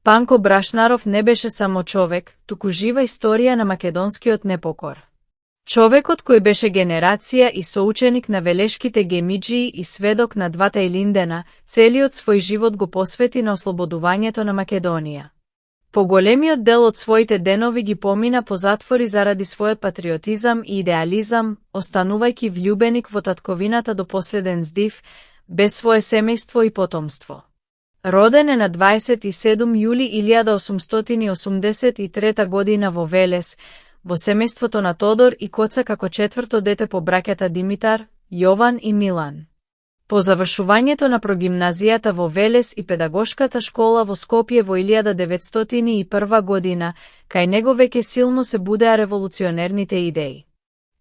Панко Брашнаров не беше само човек, туку жива историја на македонскиот непокор. Човекот кој беше генерација и соученик на велешките гемиџии и сведок на двата Илиндена, целиот свој живот го посвети на ослободувањето на Македонија. Поголемиот дел од своите денови ги помина по затвори заради својот патриотизам и идеализам, останувајќи влюбеник во татковината до последен здив, без свое семејство и потомство. Роден е на 27 јули 1883 година во Велес, во семејството на Тодор и Коца како четврто дете по браќата Димитар, Јован и Милан. По завршувањето на прогимназијата во Велес и педагошката школа во Скопје во 1901 година, кај него веќе силно се будеа револуционерните идеи.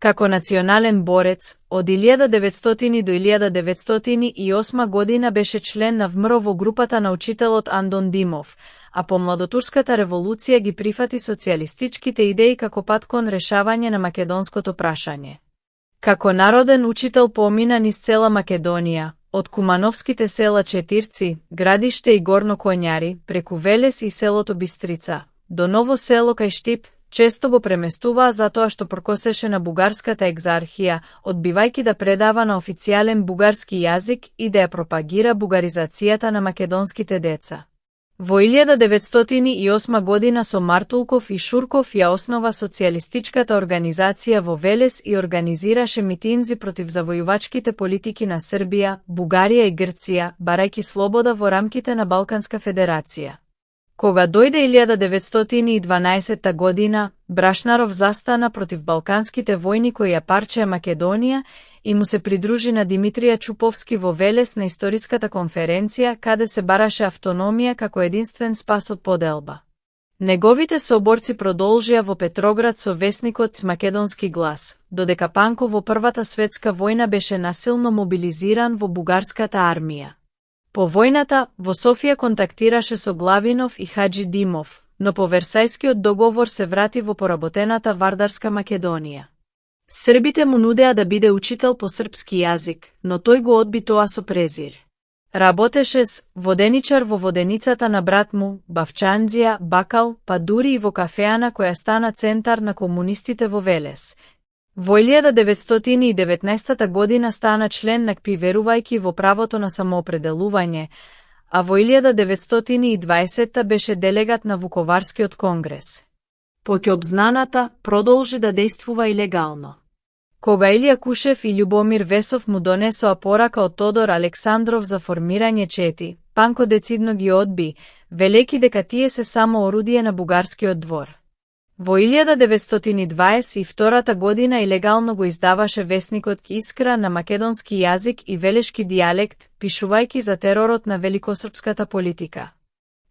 Како национален борец, од 1900 до 1908 година беше член на ВМРО во групата на учителот Андон Димов, а по младотурската револуција ги прифати социјалистичките идеи како пат кон решавање на македонското прашање. Како народен учител помина низ цела Македонија, од кумановските села Четирци, Градиште и Горно Конјари, преку Велес и селото Бистрица, до Ново село кај Штип, често го преместуваа затоа што прокосеше на бугарската екзархија, одбивајќи да предава на официјален бугарски јазик и да ја пропагира бугаризацијата на македонските деца. Во 1908 година со Мартулков и Шурков ја основа социјалистичката организација во Велес и организираше митинзи против завојувачките политики на Србија, Бугарија и Грција, барајќи слобода во рамките на Балканска федерација. Кога дојде 1912 година, Брашнаров застана против балканските војни кои ја парчеа Македонија и му се придружи на Димитрија Чуповски во Велес на историската конференција, каде се бараше автономија како единствен спас од поделба. Неговите сооборци продолжија во Петроград со весникот Македонски глас, додека Панко во Првата светска војна беше насилно мобилизиран во бугарската армија. По војната, во Софија контактираше со Главинов и Хаџи Димов, но по Версајскиот договор се врати во поработената Вардарска Македонија. Србите му нудеа да биде учител по српски јазик, но тој го одби тоа со презир. Работеше с воденичар во воденицата на брат му, Бавчанџија, Бакал, па дури и во кафеана која стана центар на комунистите во Велес. Во 1919 година стана член на КПИ верувајќи во правото на самоопределување, а во 1920 беше делегат на Вуковарскиот конгрес. Поќобзнаната продолжи да действува илегално. Кога Илија Кушев и Љубомир Весов му донесоа порака од Тодор Александров за формирање чети, Панко децидно ги одби, велејќи дека тие се само орудие на бугарскиот двор. Во 1922 година илегално го издаваше весникот Искра на македонски јазик и велешки дијалект, пишувајќи за теророт на великосрпската политика.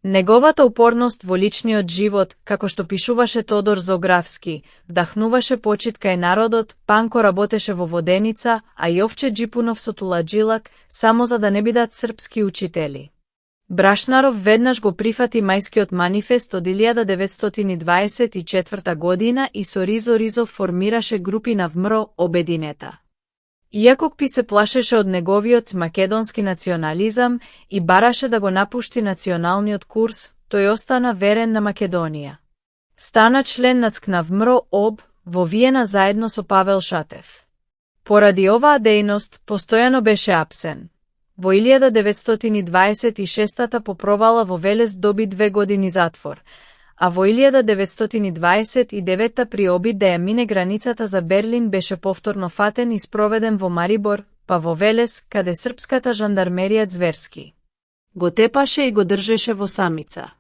Неговата упорност во личниот живот, како што пишуваше Тодор Зографски, вдахнуваше почит кај народот. Панко работеше во воденица, а Јовче Джипунов со туладжилак, само за да не бидат српски учители. Брашнаров веднаш го прифати Мајскиот манифест од 1924 година и со Ризо Ризов формираше групи на ВМРО Обединета. Иако КПИ се плашеше од неговиот македонски национализам и бараше да го напушти националниот курс, тој остана верен на Македонија. Стана член на ЦК на ВМРО ОБ во Виена заедно со Павел Шатев. Поради оваа дејност, постојано беше апсен. Во 1926 по провала во Велес доби 2 години затвор, а во 1929 при обид да ја мине границата за Берлин беше повторно фатен и спроведен во Марибор, па во Велес, каде српската жандармерија зверски го тепаше и го држеше во самица.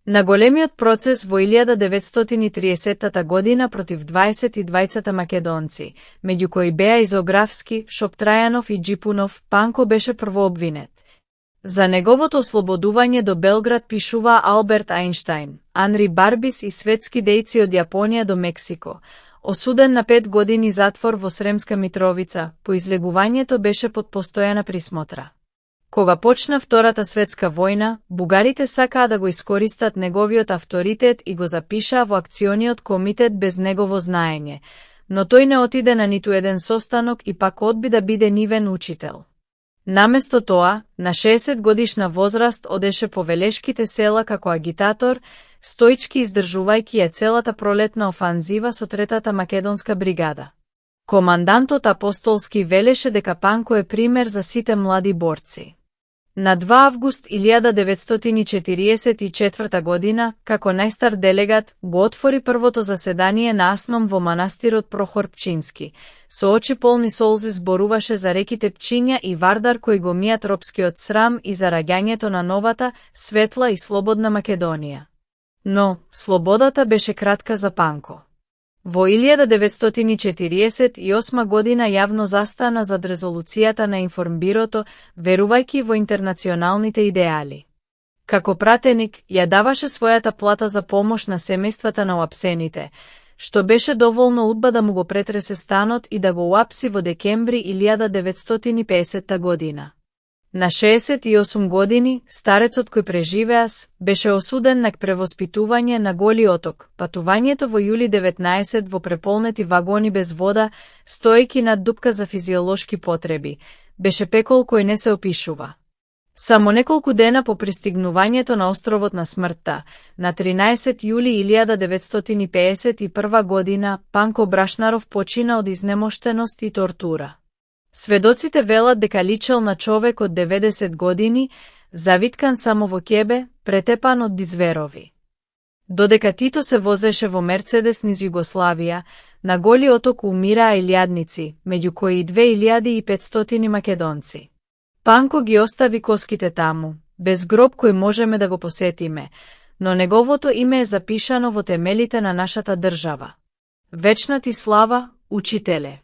На големиот процес во 1930 година против 22 македонци, меѓу кои беа и Зографски, Шоптрајанов и Джипунов, Панко беше првообвинет. За неговото ослободување до Белград пишува Алберт Ајнштајн, Анри Барбис и светски дејци од Јапонија до Мексико. Осуден на 5 години затвор во Сремска Митровица, по излегувањето беше под постојана присмотра. Кога почна Втората светска војна, бугарите сакаа да го искористат неговиот авторитет и го запишаа во акциониот комитет без негово знаење, но тој не отиде на ниту еден состанок и пак одби да биде нивен учител. Наместо тоа, на 60 годишна возраст одеше по велешките села како агитатор, стоички издржувајќи ја целата пролетна офанзива со третата македонска бригада. Командантот Апостолски велеше дека Панко е пример за сите млади борци. На 2 август 1944 година, како најстар делегат, го отвори првото заседание на Асном во манастирот Прохор Пчински. Со очи полни солзи зборуваше за реките Пчиња и Вардар кои го мијат ропскиот срам и за раѓањето на новата, светла и слободна Македонија. Но, слободата беше кратка за Панко. Во 1948 година јавно застана зад резолуцијата на Информбирото, верувајќи во интернационалните идеали. Како пратеник, ја даваше својата плата за помош на семејствата на уапсените, што беше доволно удба да му го претресе станот и да го уапси во декември 1950 година. На 68 години, старецот кој преживеас, беше осуден на превоспитување на Голи оток, патувањето во јули 19 во преполнети вагони без вода, стоејќи над дупка за физиолошки потреби, беше пекол кој не се опишува. Само неколку дена по пристигнувањето на островот на смртта, на 13 јули 1951 година, Панко Брашнаров почина од изнемоштеност и тортура. Сведоците велат дека личел на човек од 90 години, завиткан само во ќебе, претепан од дизверови. Додека Тито се возеше во Мерцедес низ Југославија, на Голи оток умираа илјадници, меѓу кои и 2500 македонци. Панко ги остави коските таму, без гроб кој можеме да го посетиме, но неговото име е запишано во темелите на нашата држава. Вечна ти слава, учителе!